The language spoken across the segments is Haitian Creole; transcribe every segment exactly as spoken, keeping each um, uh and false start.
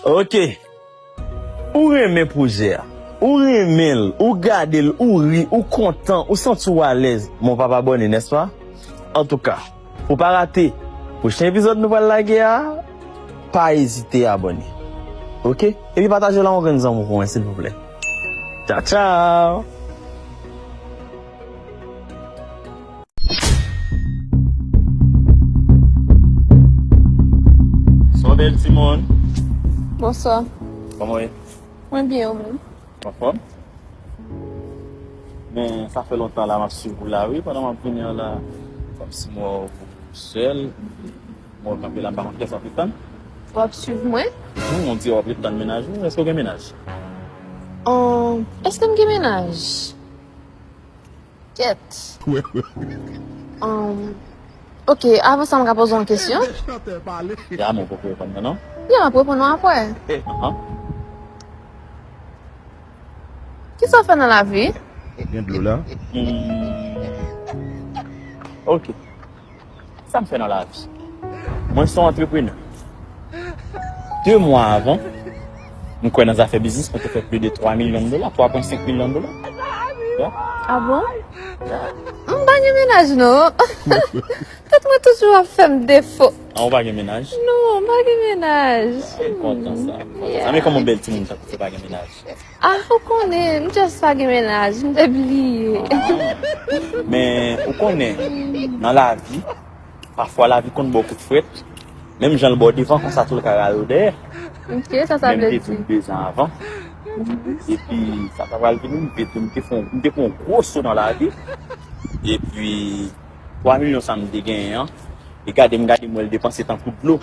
Ok. Ou renmen pwojè a. Ou renmen l, ou gade l, ou ri, ou kontan, ou santi w alèz. Men w p ap abòne, nèspa? Antouka, pou w pa rate pwochen epizòd nou pral lage a, pa ezite abòne. Ok? Epi pataje l a yon grenn zanmi w pou mwen, silvouplè. Tchao, tchao! Sa w bèl timoun? Bonswa. Kòman w ye? Mwen byen, ou menm? Anfòm? Men, sa fè lontan la m ap swiv ou la, wi, pandan m ap vini an la, kòmsi m wè w sèl, m wè w kanpe la, m pa konn kiyès w ap ret tann. W ap swiv mwen? Wi, on dirè w ap ret tann mennaj ou, èske w gen mennaj? Ahn, èske m gen mennaj? Kèt. Ahn, ok, avan sa, m ka poze w yon kesyon? Ya, men w poko reponn mwen, non? Ya, m ap reponn ou apre. Ahan. Kisa w fè nan lavi? Gen dlo la. Hmm. Ok. Sa m fè nan lavi? Mwen se yon antreprenè. De mwa avan, m kwè nan zafè biznis, mwen te fè plis de twa milyon dola, twa pwen senk milyon dola. Ya. Ah bon? Ya. M pa gen mennaj, non. Tèt mwen toujou ap fè m defo. Ah, ou pa gen mennaj? Non, m pa gen mennaj. Ah, m kontan sa, m kontan sa. Yeah. Men kòman yon bèl timoun tankou w pa gen mennaj? Ah, ou konnen, m just pa gen mennaj, m te bliye. Ah. Men, ou konnen, nan lavi, pafwa lavi konn ba w kout frèt, menm jan l ba w devan, konsa tou l ka rale w dèyè. Ok, sa sa vle di? Men m te di m bezwen avan. Epi, sa ta pral vini, m te, m te fè, m te pran yon gwo so nan lavi. Epi, twa milyon sa m te genyen an, e gade m gade m wè l depanse tankou dlo.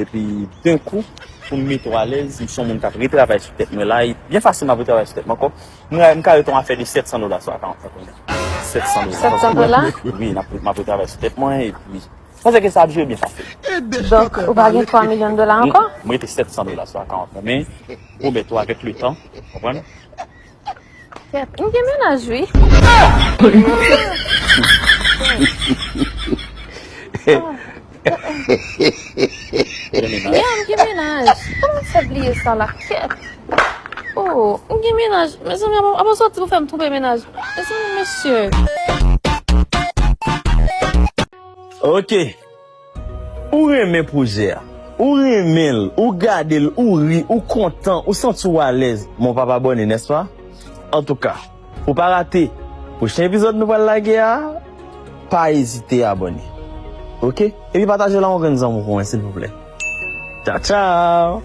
Epi, denkou, pou m mete w alèz, m se yon moun k ap retravay sou tèt mwen la. E byen fasil, m ap retravay sou tèt mwen ankò. M, m ka rete yon afè de sèt san dola sou akawont mwen kounye a. Sèt san dola. Sèt san dola? Wi, m ap, m ap retravay sou tèt mwen, epi, m panse ke sa ap jwe byen fasil. Donk, ou pa gen twa milyon dola ankò? M, m rete sèt san dola sou akawont mwen, men, pwomèt ou avèk letan, w konprann? Kèt, m gen mennaj, wi. Gen mennaj? Ya, m gen mennaj. Kòman m fè bliye sa la? Kèt. Oh, m gen mennaj. Mezanmi, apa, apa w sòti pou fè m twonpe mennaj? Mezanmi, mesye. Ok. Ou renmen pwojè a. Ou renmen l, ou gade l, ou ri, ou kontan, ou santi w alèz. Men w p ap abòne, nèspa? Antouka, pou w pa rate pwochen epizòd nou pral lage a, pa ezite abòne. Ok? Epi pataje l a yon grenn zanmi w pou mwen, silvouplè. Tchao, tchao!